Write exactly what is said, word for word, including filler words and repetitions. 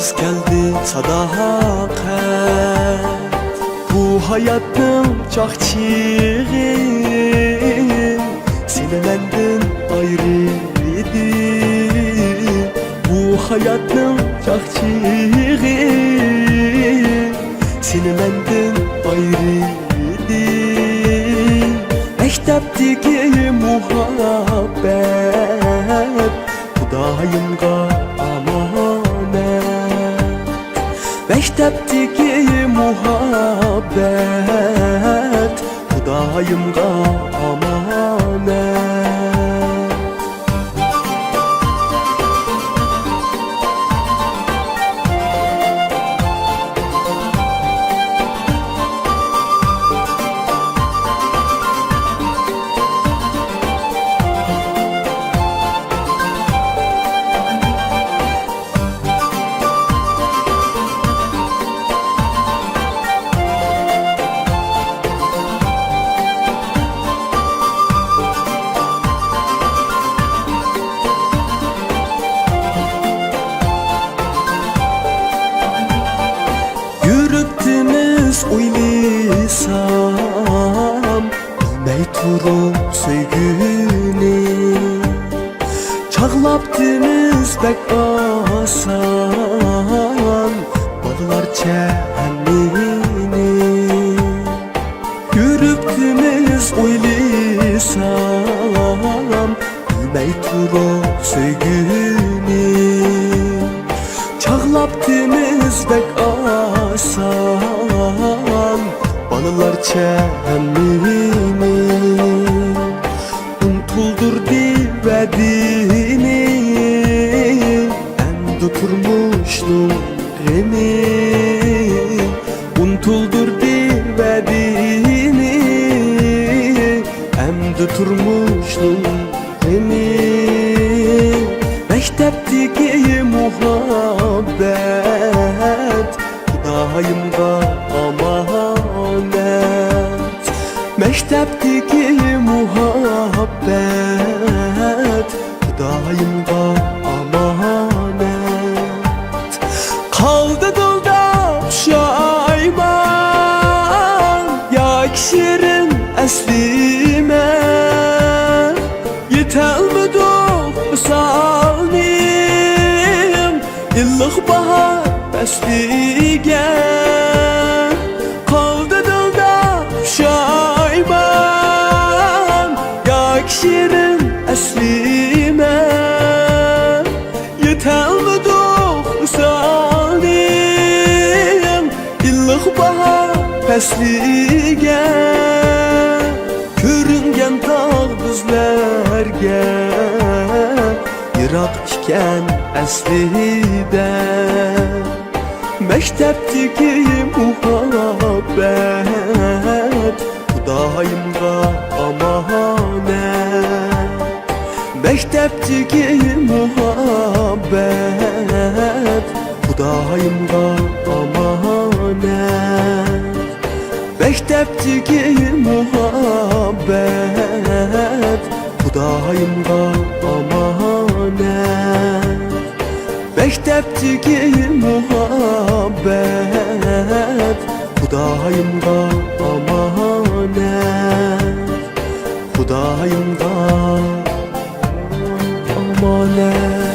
كەلدى ساداقەت، بۇ ھاياتنىڭ چاقچىقى، سېنى مەندىن ئايرىدى. بۇ ھاياتنىڭ چاقچىقى، سېنى مەندىن ئايرىدى. مەكتەپتىكى مۇھەببەت، خۇدايىمغا ئامانەت. مەكتەپتىكى مۇھەببەت، خۇدايىمغا ئامانەت. يۈرەكتىمىز ئويلىسام، بىلمەي تۇرۇپ سۆيگۈنى. چاغلاپتىمىز بەك ئاسان، بالىلارچە ھەممىنى. يۈرەكتىمىز ئويلىسام، بىلمەي تۇرۇپ سۆيگۈنى. چاغلاپتىمىز بەك ئاسان، بالىلارچە ھەممىنى. ئۇنتۇلدۇردى ۋەدىنى، ئەمدى تۇرمۇشنىڭ غېمى. ئۇنتۇلدۇردى ۋەدىنى، ئەمدى تۇرمۇشنىڭ غېمى. مەكتەپتىكى مۇھەببەت، خۇدايىمغا ئامانەت. مەكتەپتىكى مۇھەببەت، خۇدايىمغا ئامانەت. قالدى دىلدا پۇشايمان ياكى شېرىن ئەسلىمە. يېتەلمىدۇق ۋىسالنىڭ ئىللىق باھار پەسلىگە. قالدى دىلدا پۇشايمان ياكى شېرىن ئەسلىمە. يېتەلمىدۇق ۋىسالنىڭ ئىللىق باھار پەسلىگە. كۆرۈنگەن تاغ بىزلەرگە يىراق ئىكەن ئەسلىدە. مەكتەپتىكى مۇھەببەت، خۇدايىمغا ئامانەت. مەكتەپتىكى مۇھەببەت، خۇدايىمغا ئامانەت. مەكتەپتىكى مۇھەببەت، خۇدايىمغا ئامانەت. مەكتەپتىكى مۇھەببەت، خۇدايىمغا ئامانەت. خۇدايىمغا ئامانەت.